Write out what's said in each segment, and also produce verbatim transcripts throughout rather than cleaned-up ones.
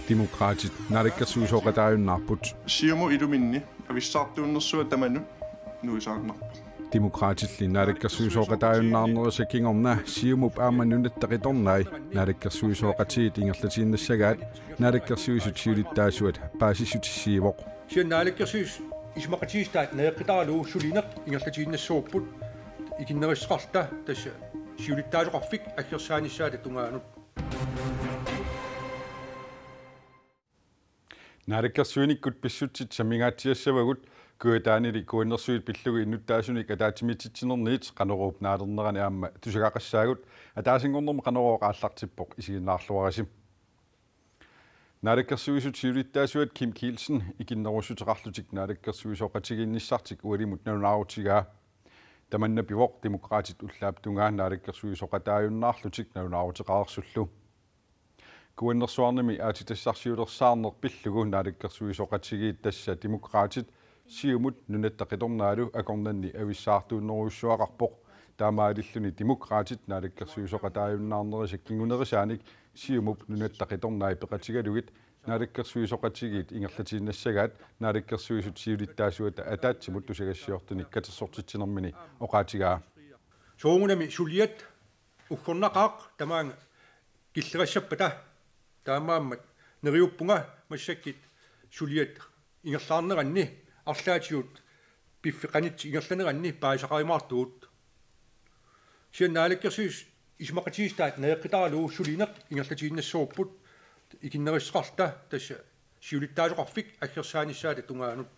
Demokraatit naalakkersuisooqataajunnaarput. Siumut iluminni avissaartuunnersuaq tamanut nuisaannarpoq. Demokraatilli naalakkersuisooqataajunnaarnerisa kingorna Siumup aamma Nunatta Qitornai naalakkersuisooqatigiit ingerlatiinnassagaat naalakkersuisut siulittaasuat paasissutissiivoq. Sian naalakkersuis isumaqatigiissutaat naeqqitaralugu sulineq ingerlatiinnassavarput ikinnerussuteqarluta tassa siulittaasoqarfik aggersaanissaata tungaanut. Naalakkersuinikkut pissutsit sammingaatsiassavagut Kujataanili kuannersuit pillugu innuttaasunik ataatsimiititsinerniit Qanorooq naalernerani aamma tusagaqassaagut. Ataasinngornermi Qanorooq aallartippoq, isiginnaarluarisi. Naalakkersuisut siulittaasuat Kim Kielsen ikinnerussuteqarlutik naalakkersuisooqatigiinnissartik ualimut nalunaarutigaa. Tamanna pivoq Demokraatit ullaap tungaa naalakkersuisooqataajunnaarlutik nalunaaruteqareersullu. Kuannersuarnimi aatsitassarsiulersaarneq pillugu naalakkersuisooqatigiit, tassa Demokraatit, Siumut Nunatta Qitornaalu akornanni avissaartuunnerujussuaqarpoq. Taamaalilluni Demokraatit naalakkersuisooqataajunnaarnerisa kingunerisaanik Siumup Nunatta Qitornai peqatigalugit naalakkersuisooqatigiit ingerlatiinnassagaat naalakkersuisut siulittaasuata ataatsimut tusagassiortunik katersortitsinermini oqaatigaa. Soorunami suliat uggornaqaaq tamaanga killeqassappata, taamaammat neriuppunga massakkut suliat ingerlaarneranni arlaatigut piffeqanit ingerlaneranni paasisaqarumaartugut. Sian naalakkersuis isumaqatigiissutaat naeqqitaralugu sulineq ingerlatiinnassavarput ikinnerussuteqarluta tassa siulittaasoqarfik aggersaanissaata tungaanut.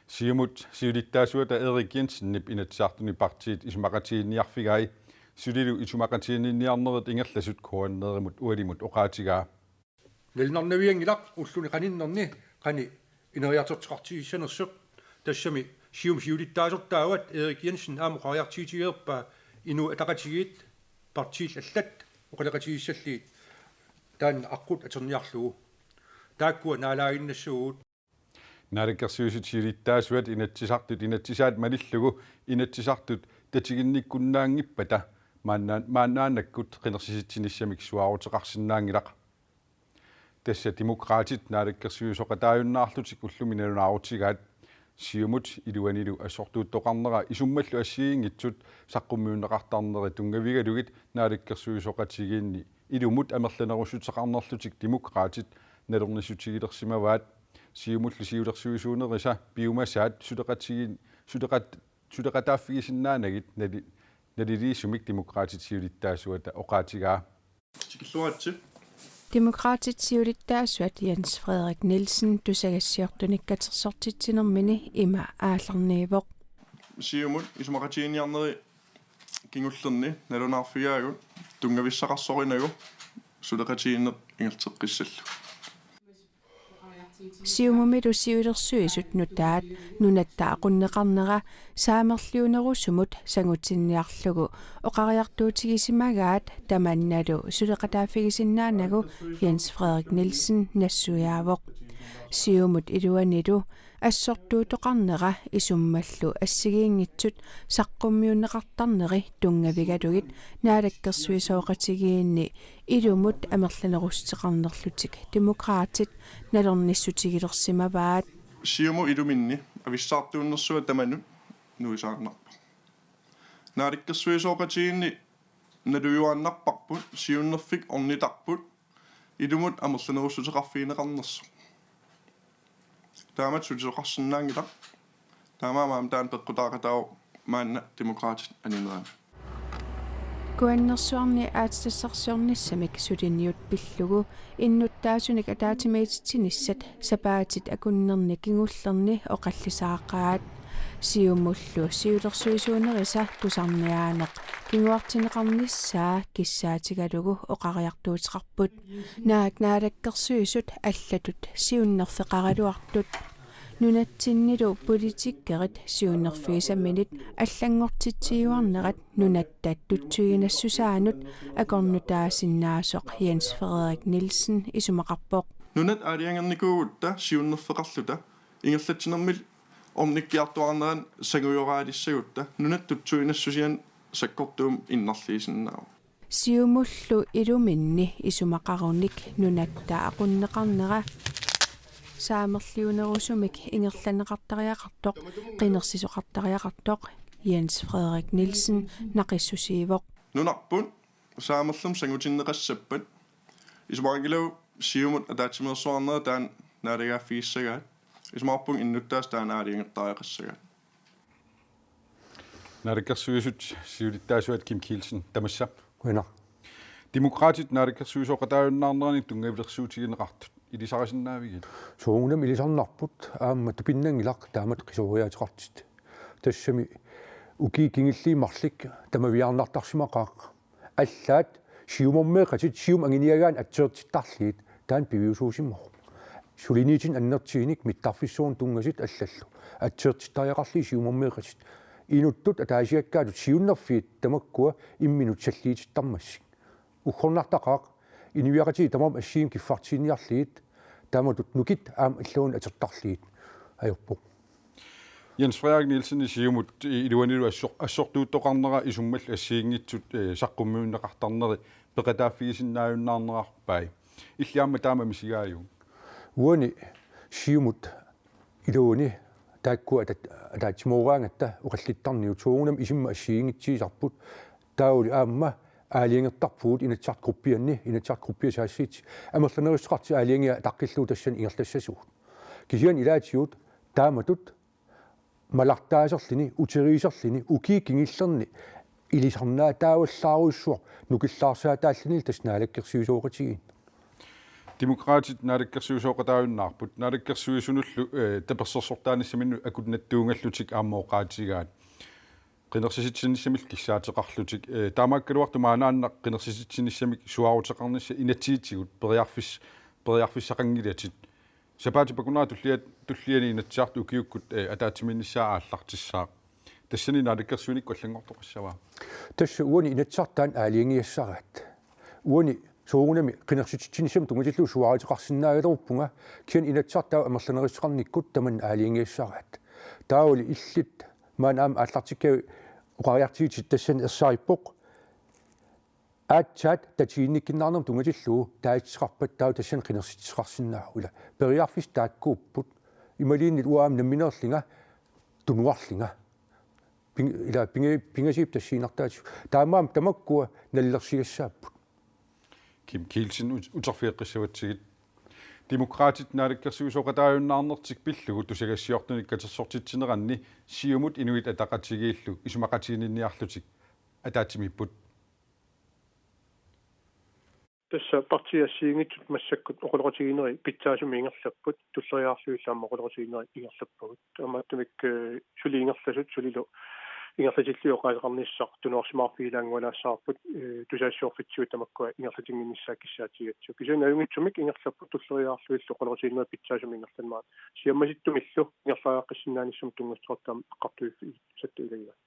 Siumut siulittaasuata Erik Jensenip Inatsisartuni partiit isumaqatiginninniarfigai sulilu isumaqatiginninniarnerit ingerlasut K N R-imut ualimut oqaatigaa. Nalunarnavianngilaq ulluni qaninnerni qanoq ineriartortoqartigissanersoq. Tassami Siumup siulittaasortaavat Erik Jensen aamma oqariartuutigereerpaa Inuit Ataqatigiit partiit allat oqaloqatigissallugit taanna aqqut atorniarlugu. Taakkua naalaaginnassavagut. Naalakkersuisut siulittaasuat Inatsisartut inatsisaat malillugu Inatsisartut tatiginnikkunnaanngippata maannaa-, maannaannakkut qinersisitsinissamik suaaruteqarsinnaanngilaq. Tassa Demokraatit naalakkersuisooqataajunnaarlutik ullumi nalunaarutigaat. Siumut iluanilu assortuuttoqarnera isummallu assigiinngitsut saqqummiunneqartarneri tunngavigalugit naalakkersuisooqatigiinni ilumut amerlanerussuteqarnerlutik Demokraatit nalornissutigilersimavaat. Siumullu siulersuisuunerisa piumasaat suleqatigiin-, suleqat-, suleqataaffigisinnaanagit nali-, naliliisumik Demokraatit siulittaasuata oqaatigaa. Tikilluaritsi. Demokraatit siulittaasuat Jens Frederik Nielsen tusagassiortunik katersortitsinermini ima aallarniivoq. Siumut isumaqatiginninniarneri kingullerni nalunaarfigaagut tunngavissaqarsorinagu suleqatigiinneq ingerlateqqissallugu. Siumumilu siulersuisut nutaat nunatta aqunneqarnera saamerliunerusumut sangutinniarlugu oqariartuutigisimagaat tamannalu suleqataaffigisinnaanagu Jens Frederik Nielsen nassuiaavoq. Siumut iluanilu assortuuttoqarnera isummallu assigiinngitsut saqqummiunneqartarneri tunngavigalugit naalakkersuisooqatigiinni ilumut amerlanerussuteqarnerlutik Demokraatit nalornissutigilersimavaat. Siumut iluminni avissaartuunnersuaq tamanut nuisaannarpoq. Naalakkersuisooqatigiinni nalujuaannarparput siunnerfik ornittarput ilumut amerlanerussuteqarfigineqarnersoq. Taamatut sulisoqarsinnaanngilaq. Taamaammat taanna peqqutaaqataavoq maanna Demokraatit aninerani. Kuannersuarni aatsitassarsiornissamik suliniut pillugu innuttaasunik ataatsimiititsinissat sapaatit akunnerni kingullerni oqallisaaqaat. Siumullu siulersuisuunerisa tusarniaaneq kinguartinneqarnissaa kissaatigalugu oqariartuuteqarput. Naak naalakkersuisut allatut siunnerfeqaraluartut. Nunatsinnilu politikerit siunnerfigisaminit allanngortitsiuarnerat nunatta tutsuiginassusaanut akornutaasinnaasoq Jens Frederik Nielsen isumaqarpoq. Nunat aalajangernikuugutta siunnerfeqarluta ingerlatsinermik ornikkiartuaarnerat sangujoraalissagutta nunat tutsuiginassusian sakkortuumik innarliisinnaavoq. Siumullu iluminni isumaqarunik nunatta aqunneqarnera saamerliunerusumik ingerlanneqartariaqartoq qinersisoqartariaqartoq Jens Frederik Nielsen naqissusiivoq. Nunarput saamerlumi sangutinneqassappat isumaqanngilaq Siumut ataatsimeersuarnera taanna naalagaaffigissagaat, isumaqarpunga innuttaasut taanna aalajangertariaqassagaat. Naalakkersuisut siulittaasuat Kim Kielsen, tamassa. Qujanaq. Demokraatit naalakkersuisooqataajunnaarneranik tunngavilersuutigineqartut ilisarisinnaavigit? Soorunami ilisarnarput, aamma tupinnanngilaq taamatut qisuariaateqartut. Tassami ukiut kingulliit marluk tamaviaarnartarsimaqaaq. Allaat siumormeeqatit, Siumut anguniagaanni atsertittarlugit, taanna piviusuusimavoq. Suliniutinut annertuunik mittarfissuarnut tunngasut allallu atsertittariaqarlugit siumormeeqatit. Inuttut ataasiakkaatut siunnerfiit tamakkua imminut salliutittarmassuk. Uggornartaqaaq, inuiaqatigiit tamarmik assigiimmik kiffartuunniarlugit, taamatut nukiit aamma illuun atortarlugit ajorpoq. Jens Frederik Nielsen, Siumut iluanilu assor-, assortuuttoqarnera isummallu assigiinngitsut, eh, saqqummiunneqartarneri peqataaffigisinnaajunnaarnerarpai. Illit aamma taama misigaajuk? Uani Siumut iluani taakkua ata-, ataatsimooraangatta oqallittarniut, soorunami isummat assigiinngitsuusarput, taavali aamma aalajangertarpugut Inatsisartut gruppianni, Inatsisartut gruppiat saassussat amerlanerissuteqartut aalajangiat ataqqillugu tassani ingerlassasugut. Kisianni ilaatigut taamatut malartaaserluni, uteriiserluni, ukiut kingullerni ilisarnaataavallaarujussuaq nukillaarsaataallunilu tassa naalakkersuisooqatigiinni. Demokraatit naalakkersuisooqataajunnaarput, naalakkersuisunullu, eh, tapersersortaanissaminnut akunnattuugallutik aamma oqaatigaat. Qinersisitsinissamik kissaateqarlutik, eh, taamaakkaluartoq maanaannaq qinersisitsinissamik suaaruteqarnissaq inatsisitigut periarfis-, periarfissaqanngilatit. Sapaatip akunnerata tullia-, tulliani Inatsisartut ukiukkut, eh, ataatsimiinnissaa aallartissaaq. Tassani naalakkersuinikkut allanngortoqassava? Tassa uani Inatsisartut taanna aalajangigassaraat. Uani soorunami qinersitsinissamut tunngatillugu suaaruteqarsinnaagaluarpunga, kisianni Inatsisartut taava amerlanerissuteqarnikkut tamanna aalajangigassaraat. Taavali illit maanna aamma aallartikkavit oqariartuutit tassani ersarippoq. Aatsaat tatiginnikkunnaarnermut tunngatillugu taasissuteqarpat taava tassani qinersitsisoqarsinnaavoq, ila. Periarfissat taakkuupput. Imaluunniit uanga aamma nammineerlunga tunuarlunga. Ping-, ila pinga-, pingasuupput tassiinnartaatsut. Taamaammat tamakkua nalilersugassaapput. Kim Kielsen, ut-, uterfigeqqissavatsigit. Demokraatit naalakkersuisooqataajunnaarnertik pillugu tusagassiortunik katersortitsineranni Siumut Inuit Ataqatigiillu isumaqatiginninniarlutik ataatsimiipput. Tassa partiit assigiinngitsut massakkut oqaloqatigiinnerit pitsaasumik ingerlapput, tulleriiaarluillu aamma oqaloqatigiinnerit ingerlappagut. Taamaattumik, eh, suli ingerlasut sulilu ingerlatillugit oqaaseqarnissaq tunuarsimaarfigilaanngualaassavarput, eh, tusagassiorfitsigut tamakkua ingerlatinnginnissaat kissaatigigatsigu. Kisianni ajunngitsumik ingerlapput, tulleriiaarluillu oqaloqatigiinnerit pitsaasumik ingerlanerat. Siammasittumillu ingerlariaqqissinnaanissamut tunngassuteqartut aamma eqqartuiffigisatta ilagivaat.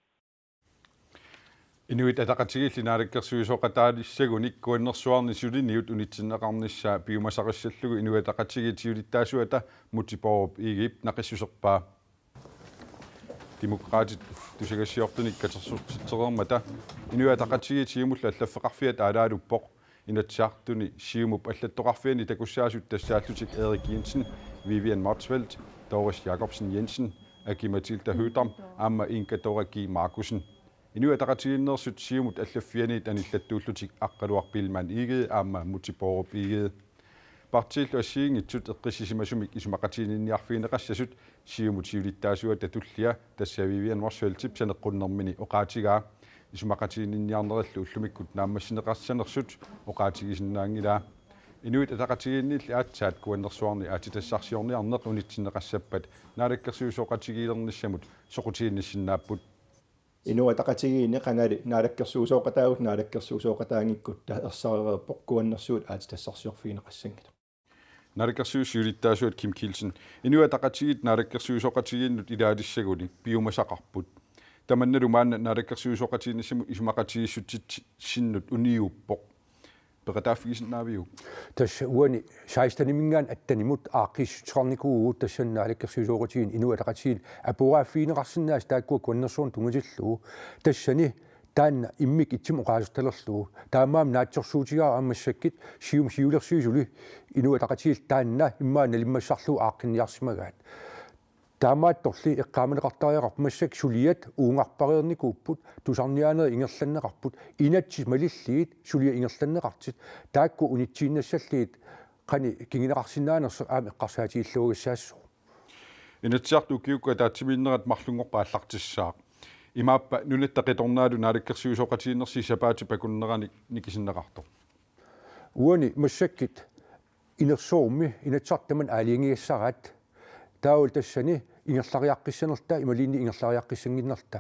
Inuit Ataqatigiilli naalakkersuisooqataanissagunik Kuannersuarni suliniut unitsinneqarnissaa piumasarissallugu Inuit Ataqatigiit siulittaasuata Múte Bourup Egedep naqissuserpaa. Demokraatit tusagassiortunik katersortitsereermata Inuit Ataqatigiit Siumullu allaffeqarfiat aalaaluppoq. Inatsisartuni Siumup allattoqarfiani takussaasut tassaallutik Erik Jensen, Vivian Motzfeldt, Doris Jakobsen Jensen, Aki-Matilda Høegh-Dam aamma Inga Dora G. Markussen. Inuit Ataqatigiinneersut Siumut allaffianiit anillattuullutik Aqqaluaq Biilmann Egede aamma Múte Bourup Egede. Partiillu assigiinngitsut eqqissisimasumik isumaqatiginninniarfigineqassasut Siumut siulittaasuata tullia, tassa Vivian Motzfeldtip saneqqunnermini, oqaatigaa. Isumaqatiginninniarnerillu ullumikkut naammassineqassanersut oqaatigisinnaanngilaa. Inuit Ataqatigiinniilli aatsaat Kuannersuarni aatsitassarsiorniarneq unitsinneqassappat naalakkersuisooqatigiilernissamut soqutiginnissinnaapput. Inuit Ataqatigiinni qangali naalakkersuisooqataagut naalakkersuisooqataanngikkutta ersarereerpoq Kuannersuut aatsitassarsiorfigineqassanngilaq. Naalakkersuisut siulittaasuat Kim Kielsen. Inuit Ataqatigiit naalakkersuisooqatigiinnut ilaalissagunik piumasaqarput. Tamannalu maanna naalakkersuisooqatigiinnissamut isumaqatigiissutsitsinnut uniuppoq. Peqataaffigisinnaaviuk? Tassa uani sekstenimiingaanniit attenimut aaqqiissuteqarnikuuvugut, tassani naalakkersuisooqatigiinni Inuit Ataqatigiit apuugaaffigineqarsinnaasut taakkua Kuannersuarnut tunngatillugu. Tassani taanna immikkut ittumik oqaasertalerlugu. Taamaammat naatsorsuutigaara aamma massakkut Siumup siulersuisuli Inuit Ataqatigiit taanna immaqa nalimmassarlugu aaqqinniarsimagaat. Taamaattorli eqqaamaneqartariaqarpoq massakkut suliat uungarpareernikuupput, tusarniaanerit ingerlanneqarput, inatsit malillugit suliat ingerlanneqartut, taakku unitsiinnassallugit qanoq kinguneqarsinnaanersoq aamma eqqarsaatigilluagassaassaaq. Inatsisartut ukiukkut ataatsimiinnerat marlunngorpat aallartissaaq. Imaappa nunatta qitornaalu naalakkersuisooqatigiinnersi sapaatip akunneranik nikisinneqartoq? Uani massakkut inersuarmi Inatsisartut tamanna aalajangigassaraat. Taavalu tassani ingerlariaqqissanerluta imaluunniit ingerlariaqqissannginnerluta.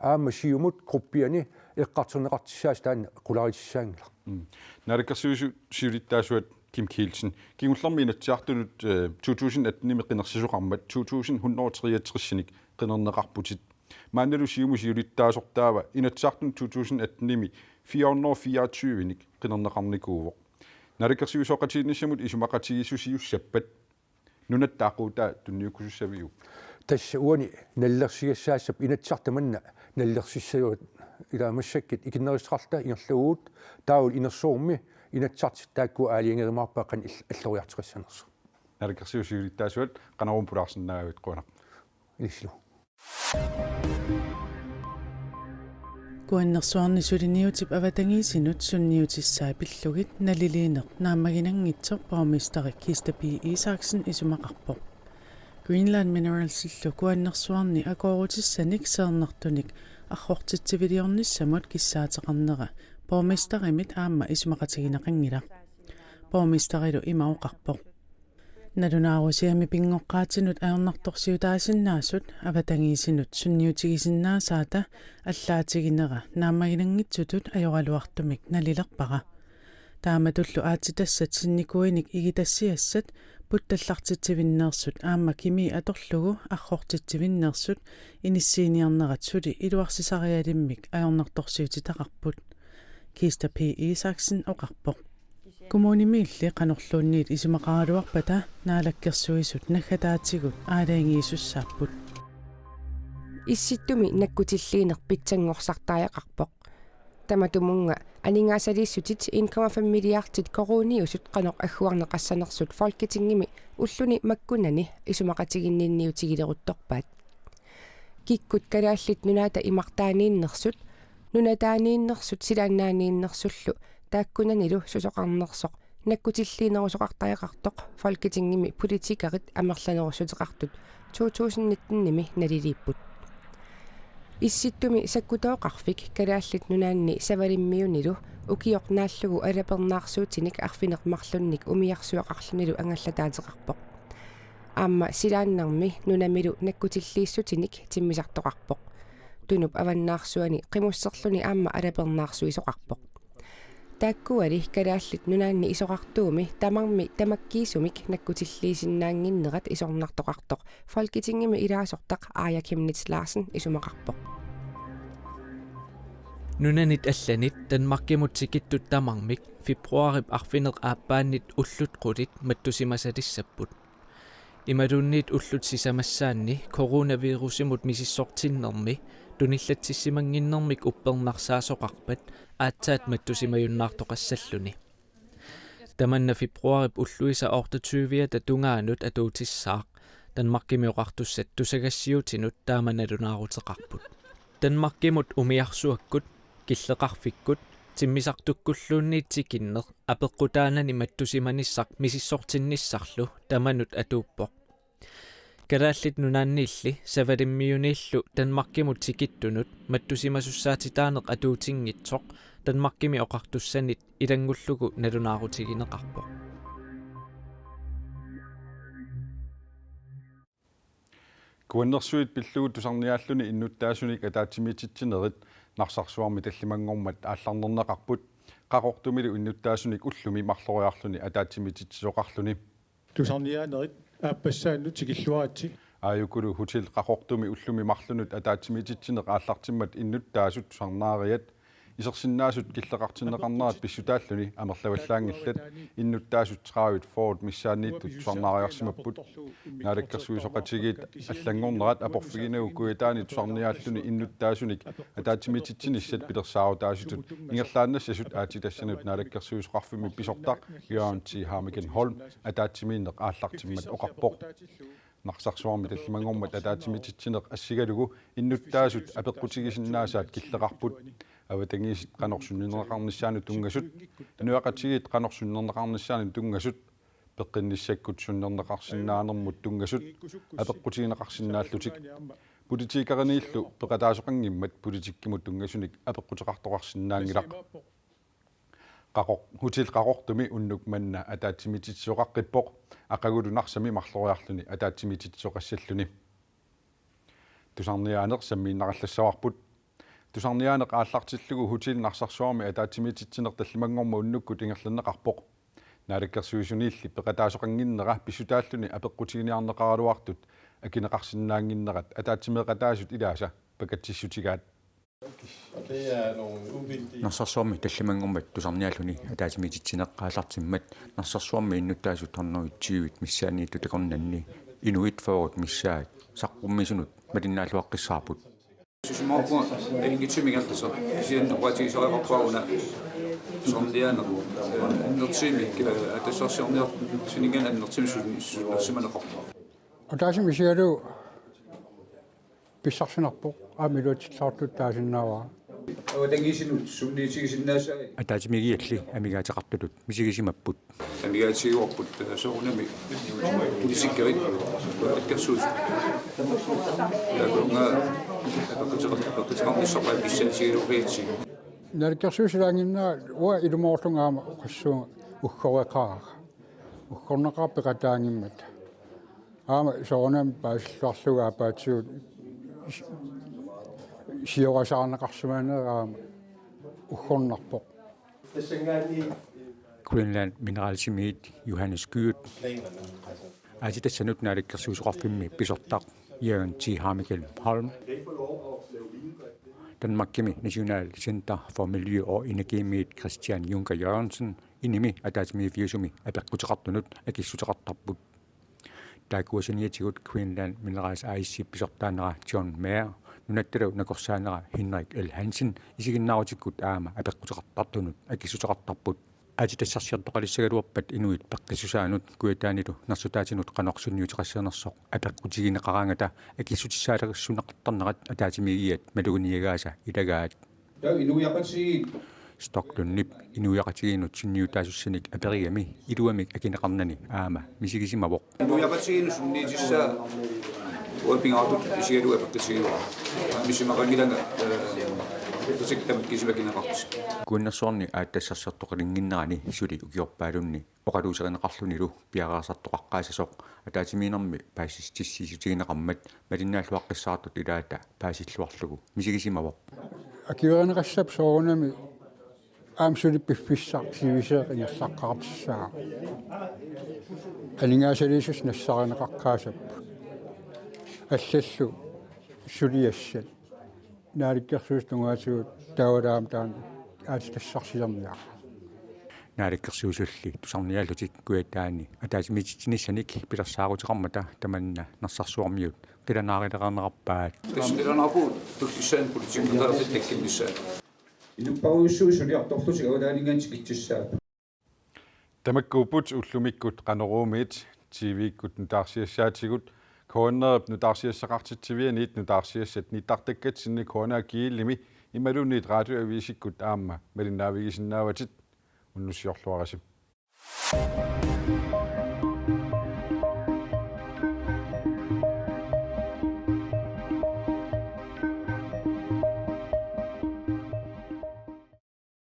Aamma Siumut gruppiani eqqartorneqartussaasut taanna qularitissaanngilaq. Mm. Naalakkersuisut siulittaasuat Kim Kielsen. Kingullermi Inatsisartunut, eh, to tusind atten-imi qinersisoqarmat to tusind hundrede og treogtres-inik qinerneqarputit. Maannalu Siumup siulittaasortaava Inatsisartunut to tusind atten-imi fire hundrede og fireogtyve-nik qinerneqarnikuuvoq. Naalakkersuisooqatigiinnissamut isumaqatigiissusiussappat nunatta aquutaa tunniukkusussaviuk? Tassa uani nalilersigassaassappat Inatsisartut tamanna nalilersissavaat, ilaa massakkut ikinnerissaqarluta ingerlavugut, taavalu inersuarmi Inatsisartut taakku aalajangerumaarpaat qanoq ill-, alloriartoqassanersoq. Naalakkersuisut siulittaasuat Qanorooq pulaarsinnaagavit, qujanaq. Ilissilu. Kuannersuarni suliniutip avatangiisinut sunniutissai pillugit naliliineq naammaginanngitsoq borgmesteri Kiista P. Isaksen isumaqarpoq. Greenland Mineralsillu Kuannersuarni akoorutissanik seernertunik arrortitsiviliornissamut kissaateqarnera borgmesterimit aamma isumaqatigineqanngilaq. Borgmesterilu ima oqarpoq: Nalunaarusiami pinngoqqaatinut ajornartorsiutaasinnaasut avatangiisinut sunniutigisinnaasaata allaatiginera naammaginanngitsutut ajoraluartumik nalilerpara. Taamatullu aatsitassat sinnikuinik igitassiassat puttallartitsivinneersut aamma kimi atorlugu arrortitsivinneersut inissiiniarnerat suli iluarsisarialimmik ajornartorsiutitaqarput, Kiista P. Isaksen oqarpoq. Kommunimiilli qanorluunniit isumaqaraluarpata Naalakkersuisut naggataatigut aalajangiisussaapput. Issittumi nakkutilliineq pitsanngorsartariaqarpoq. Tamatumunnga aningaasaliissutit en komma fem milliardit koruuniusut qanoq agguarneqassanersut Folketingimi ulluni makkunani isumaqatiginninniutigileruttorpaat. Kikkut Kalaallit Nunaata imartaaniinnersut, nunataaniinnersut silaannaaniinnersullu taakkunanilu susoqarnersoq nakkutilliinerusoqartariaqartoq Folketingimi politikerit amerlanerussuteqartut to tusind nitten-imi naliliipput. Issittumi sakkutooqarfik Kalaallit Nunaanni Savalimmiunilu ukioq naallugu alapernaarsuutinik arfineq-marlunnik umiarsuaqarlunilu angallataateqarpoq. Aamma silaannarmi nunamilu nakkutilliissutinik timmisartoqarpoq. Tunup avannaarsuani qimusserluni aamma alapernaarsuisoqarpoq. Taakkuali Kalaallit Nunaanni isorartuumi tamarmi tamakkiisumik nakkutilliisinnaannginnerat isornartoqartoq Folketingimi ilaasortaq Aaja Chemnitz Larsen isumaqarpoq. Nunanit allanit Danmarkimut tikittut tamarmik februaarip arfineq-aappaannit ullut qulit mattusimasalissapput. Imaluunniit ullut sisamassaanni coronavirusimut misissortinnermi tunillatsissimannginnermik uppernarsaasoqarpat aatsaat mattusimajunnaartoqassalluni. Tamanna februaarip ulluisa otteogtyviata tungaanut atuutissaaq. Danmarkimi Oqartussat tusagassiuutinut taama nalunaaruteqarput. Danmarkimut umiarsuakkut, killeqarfikkut timmisartukkulluunniit tikinneq apeqqutaanani mattusimanissaq misissortinnissarlu tamanut atuuppoq. Kalaallit Nunaanniilli Savalimmiuniillu Danmarkimut tikittunut mattusimasussaatitaaneq atuutinngitsoq Danmarkimi Oqartussanit ilanngullugu nalunaarutigineqarpoq. Kuannersuit pillugu tusarniaalluni innuttaasunik ataatsimiititsinerit Narsarsuarmi tallimanngormat aallarnerneqarput, Qaqortumilu innuttaasunik ullumi marloriarluni ataatsimiititsisoqarluni. Tusarniaanerit aappassaannut tikilluaritsi. Aajukulu Hotel Qaqortumi ullumi marlunut ataatsimiititsineq aallartimmat innuttaasut tusarnaariat Isersinnaasut killeqartinneqarnerat pissutaalluni amerlavallaanngillat, innuttaasut tredive fyrre missaanniittut tusarnaariarsimapput. Naalakkersuisooqatigiit allanngornerat aporfiginagu Kujataani tusarniaalluni innuttaasunik ataatsimiititsinissat pilersaarutaasutut ingerlaannassasut aatsitassanut naalakkersuisooqarfimmi pisortaq Jørgen T. Hammeken Holm ataatsimiinneq aallartimmat oqarpoq. Narsarsuarmi tallimanngormat ataatsimiititsineq assigalugu innuttaasut apeqqutigisinnaasaat killeqarput. Avatangiisit qanoq sunninerneqarnissaannut tunngasut, inuiaqatigiit qanoq sunninerneqarnissaannut tunngasut, peqqinnissakkut sunninerneqarsinnaanermut tunngasut apeqqutigineqarsinnaallutik. Politikeriniillu peqataasoqanngimmat politikkimut tunngasunik apeqquteqartoqarsinnaanngilaq. Qaqor-, Hotel Qaqortumi unnuk manna ataatsimiititsisoqaqqippoq, aqagulu Narsami marloriarluni ataatsimiititsisoqassalluni. Tusarniaaneq sammiinnarallassavarput. Tusarniaaneq aallartillugu Hotel Narsarsuarmi ataatsimiititsineq tallimanngormat unnukkut ingerlanneqarpoq. Naalakkersuisuniilli peqataasoqannginnera pissutaalluni apeqqutiginiarneqaraluartut akineqarsinnaannginnerat ataatsimeeqataasut ilaasa pakatsissutigaat. Narsarsuarmi tallimanngormat tusarniaalluni ataatsimiititsineq aallartimmat Narsarsuarmi innuttaasut hundrede tyve missaanniittut takornanni inuit fyrre missaat saqqummiisunut malinnaalluaqqissaarput. Susumaarpunga ajunngitsumik ingerlasoq, kisianni oqaatigisariaqarpara una tusarniaaneq, eh, annertuumik, eh, atassarsiorniartuninngaanniit annertuumik su-, su-, sunnersimaneqarpoq. Ataasiinnaq isigalugu pissarsinarpoq, aamma iluatsillaartutut taasinnaavara. Avatangiisinut sunniitigisinnaasaat. Ataatsimiigialli amigaateqartutut misigisimapput. Amigaatigiuarput, eh, soorunami politikerit, naalakkersuisut. Taakkununnga apeqquteqar-, apeqquteqarnissarput pissaatigiluariatsi. Naalakkersuisut ilaannginnera uanga ilumoorlunga aamma oqassuunga uggoreqaara. Uggornaqaaq peqataanngimmata. Aamma soorunami paasilluarlugu aappaatsigut si-, siorasaarneqarsimaneq aamma uggornarpoq. Greenland Mineralsimiit Johannes Kyed, aatsitassanut naalakkersuisooqarfimmi pisortaq Jørgen T. Hammeken Holm, Danmarkimi National Center for Miljø og Energimiit Christian Junker Jørgensen, INImi ataatsimiiffiusumi apeqquteqartunut akissuteqartarput. Taakkua saniatigut Greenland Minerals A/S-ip pisortaanera John Mayer, nunattalu nakorsaanera Henrik L. Hansen isiginnaarutikkut aamma apeqquteqartartunut akissuteqartarput. Aatsitassarsiortoqalissagaluarpat inuit peqqissusaanut Kujataanilu narsutaatinut qanoq sunniuteqassanersoq apeqqutigineqaraangata akissutissaalerisunneqartarnerat ataatsimiigiat maluginiagaasa ilagaat. Taava inuiaqatigiit. Stoklundip inuiaqatigiinnut sunniutaasussanik aperigami iluamik akineqarnani aamma misigisimavoq. Inuiaqatigiinnut sunniutissaa uanga pingaartutut isigalugu apeqqutigaara. Isumaqanngilanga, eh, apeqqutit tamakkiisumik akineqartut. Kuannersuarni aatsitassarsiortoqalinnginnerani suli ukiorpaalunni oqaluuserineqarlunilu piareersartoqaqqaassasoq ataatsimiinnermi paasissutissiissutigineqarmat malinnaalluaqqissaartut ilaata paasilluarlugu misigisimavoq. Akuerineqassappat soorunami aamma suli piffissaq sivisoq ingerlaqqaartussaavoq. Aningaasaliissuseq nassaarineqaqqaassapput. Allallu suliassat. Naalakkersuisut tungaatigut taavalaam taanna aatsitassarsiorniarpaa. Naalakkersuisulli tusarniaallutik Kujataani ataatsimiititsinissanik pilersaaruteqarmata tamanna Narsarsuarmiut qilanaarilerneqarpaat. Tassa qilanaarpugut tullissaani politikkertarfik takkunnissaa. Inuppassuit suliartorlutik avataaninngaanniit tikitsissaapput. Tamakkuupput ullumikkut Qanoruumiit. T V-kkut nutaarsiassaatigut, K N R-ip nutaarsiassaqartitsivianiit nutaarsiassat nittartakkatsinni K N R G L-imi imaluunniit Radioavisikkut aamma malinnaavigisinnaavatit. Unnussiorluarisi.